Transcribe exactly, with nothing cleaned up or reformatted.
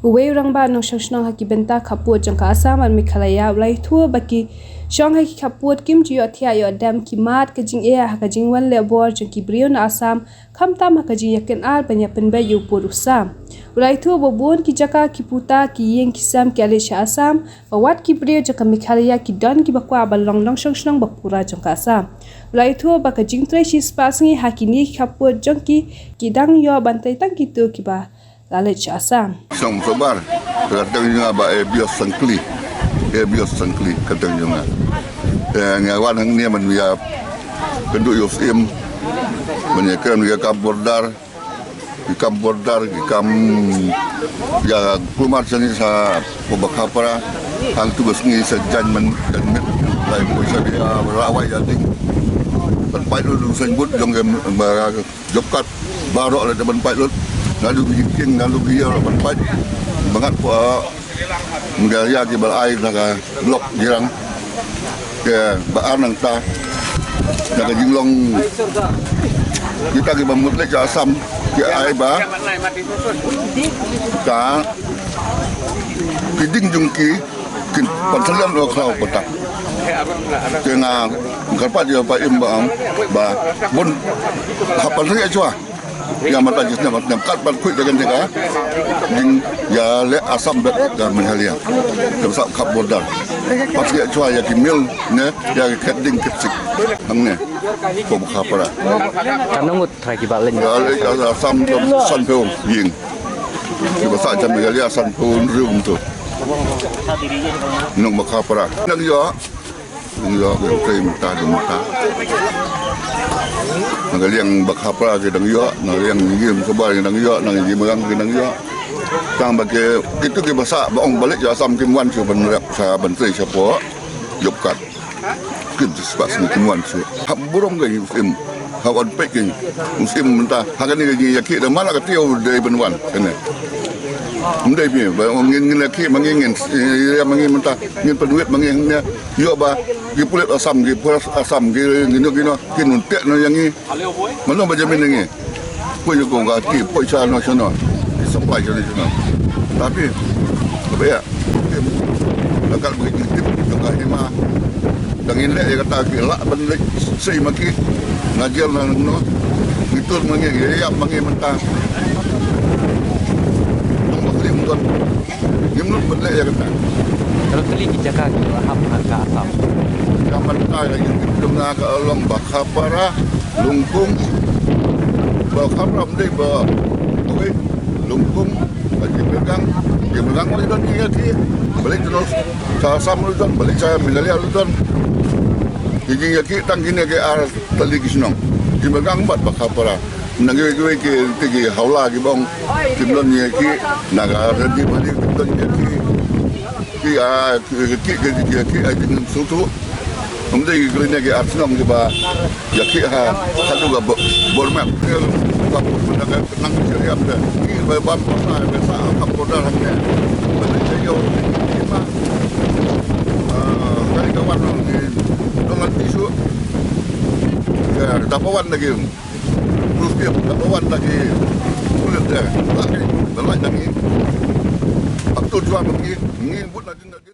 Uwei u rangbah nongshong shnong ha ki bynta khappud jong ka Assam bad Meghalaya u la ïathuh ba ki shong ha ki khappud kim ju ïoh thiah ïoh dem, ki mad ka jingeh ha ka jingwan leh bor jong ki briew na Assam, khamtam ha ka jingïakynad ban ïa pynbeit ïa u pud u sam. U la ïathuh ba bun ki jaka, ki puta, ki ïing ki sem ki ïaleit sha Assam, ba wat ki briew jong ka Meghalaya ki don kiba kwah ban long nongshong shnong ba pura jong ka Assam. U la ïathuh ba ka jingtrei shispah sngi ha kine ki khappud jong ki, ki dang ïoh ban trei tang kito kiba la leit sha Assam. Shnong Sobar, ka kyrteng jong nga Bah Ebios Sangkli. Ebios Sangkli ka kyrteng jong nga. Eh, nga wan hangne ban ïakynduh ïa u Syiem ban ïakren ïa ka border. Ki kam border, ki kam ïa kulmar shane sha Poh Bakhaphara. Hangtu ka sngi sa jan man jan met lai poi sha ïa rawai ïa ding. Ban pait lut u signboard jong ka, ba, job card baroh la da ban pait lut. Naduh ki jingkieng, naduh ki ïa ban pait. Ba ngat, ah, Meghalaya kiba la ai na ka lok jirang. Ke ba ar nangta na ka jinglong kita kiba mut leit sha Assam ki ai ba ka ki ding jong ki kin pan sa lem ïa u khlaw patak. Te nga kyrpad ïa u Bah Im ba, ba bun hap pynsangeh shuwa. Ïa mynta ki snem, snem kat ban khuid da ka jaka jingïaleh Assam bad ka Meghalaya. Ka sah kap border. Pat ïa shuwa ïa ki mill ne ïa ki khet ding khet sik hangne. Poh Bakhaphara. Katno ngut trai kiba leit? Ïaleh ka Assam ka sanphew ïing. Kiba sah ka Meghalaya sanphew hynriew kumto. Nong Bakhaphara. Nang ïa Dang ïoh, dang trei mynta, dang mynta. Na ka liang Bakhaphara ki dang ïoh, na ka liang Nongïalam Sobar ki dang ïoh, na ka liang Nongïalam ki dang ïoh. Tang ba ki, kito kiba sah ba ong ba leit sha Assam kim wan shuh ban rep sha ban trei shapoh job card. Kim shu spat sngewthuh kim wan shuh. Hap burom ka ïing im. Hap wan peit kein u Syiem mynta ha kane ka jingïakhih da man la ka tiew dei ban wan kane. Ym dei phi ba ngin, ngin ïakhih ma ngi, ngin, eh, ma ngi mynta ngin pynwit ma ngi hangne. Ïoh ba ki pulit Assam, ki pulit Assam, ki, kino kino kin wan teh noh ïa ngi. Mano ba jamin ïa ngi? Poi ïa ko ka ki poi sha noh sha noh, ki supply sha noh sha noh. Tapi ba ïa Ka kat ba ki tip jong ka hima. Dang ïaleh ïa kata ki lah ban leit sei ma ki. Na jel na no. Ngi tur ma ngi, ngi ïap ma ngi mynta. Nang ba klim don. Ngim lut ban leh ïa kata. Ka la kylli ki jaka ki la hap ha ka Assam. Ka mynta ka ïa ki jong nga ka long Bakhaphara, Lungkung. Bakhaphara ym dei ba. Okey. Lungkung, ba Jingmyrkang, Jingmyrkang ruh don jingïakhih. Ba leit sha Assam ruh don, ba leit sha Meghalaya ruh don. Ki jingïakhih tang kine ki ar tylli ki shnong. Jingmyrkang bad Bakhaphara. Na kiwei kiwei ki, ki, ki Hawla ki bong. Kim don jingïakhih, na ka Radi Bhari kim don jingïakhih. Ki, ah, ki, ki, ki, ki, ki, ah, ki, sngewthuh. Ym dei ki kren ïa ki ar shnong kiba ïakhih ha, haduh ka bo-, bor map. Ki ka bor map ka nang ki ïam de. Ki ba bam ko sa, ba sa ka bor da hangne. Ba dei ïa ki ma. Ah, ka dei ka wan nong ki, nong ki shu. Ka da pa wan da ki. Terus ki da pa wan da ki. Kulit de. Ba ki, ba lai da ki. Ap tu jua ba ki. Ngi but na din da ki.